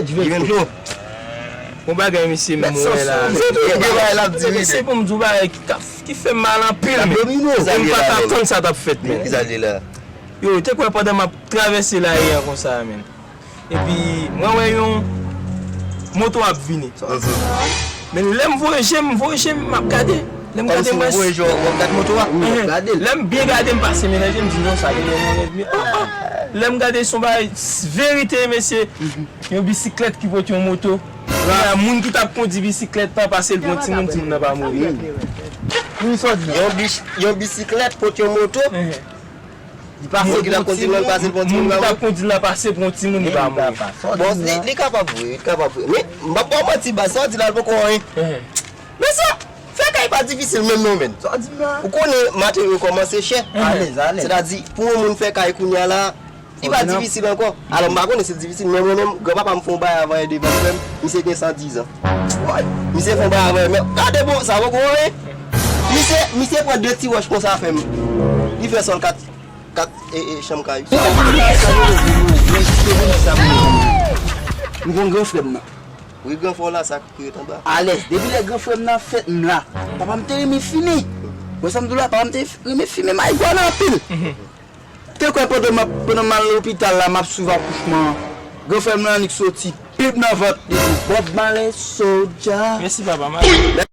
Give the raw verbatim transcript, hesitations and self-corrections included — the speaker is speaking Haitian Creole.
Juventino. Yon bagay mesye m wè la. Se pou m di w bagay ki fè m mal anpil, men. E m pa t atann sa t ap fèt, men. Yo, te kwè pandan m ap travèse lari a konsa, men. Epi, mwen wè yon moto ap vini. Men lè m voye je m, m voye je m, m ap gade. Lè m gade, m wè. Lè m byen gade, m pase menanje, m di non, sa genlè yon lènmi. Lè m gade, se yon bagay verite, mesye. Yon bisiklèt ki pote yon moto. Kounye a, moun ki t ap kondi bisiklèt la pase l pran timoun, timoun nan pa mouri. Yon bis-, yon bisiklèt pote yon moto. Li pase, moun ki t ap kondi l la pase l pran timoun, moun ki t ap kondi l la pase pran timoun, li pa mouri. Bon, li, li kapab vre, li kapab vre. Men, m p ap ba w manti, baz, sa w di la, l poko anyen. Men sa, fè kay pa difisil menm non, men. Ou konnen, materyo kòmanse chè. Alèz, alèz. Sètadi, pou yon moun fè kay kounye a la, li pa difisil ankò. Alò, m pa konnen si l difisil, men mwen menm, granpapa m fè yon bagay avanyè devan frè m, misye gen san diz an. Misye fè yon bagay avanyè, men gade bon, sa poko anyen. Misye, misye pran de ti wòch konsa fè m. Li fè sòl kat, kat, e, e, chanm kay. M konn gran frè m nan. Wi, gran frè w la, sa ki ret anba. Alèz, depi lè gran frè m nan fèt, m la. Papa m te renmen fimen. Wè sa m di w la, papa m te renmen fimen mayigwa anpil. Te kwè pandan m ap, pandan m al lopital la, m ap swiv akouchman an. Gran frè m nan annik soti, pip nan vant, li di, Bob Marley, soldier. Mèsi, papa, m ale.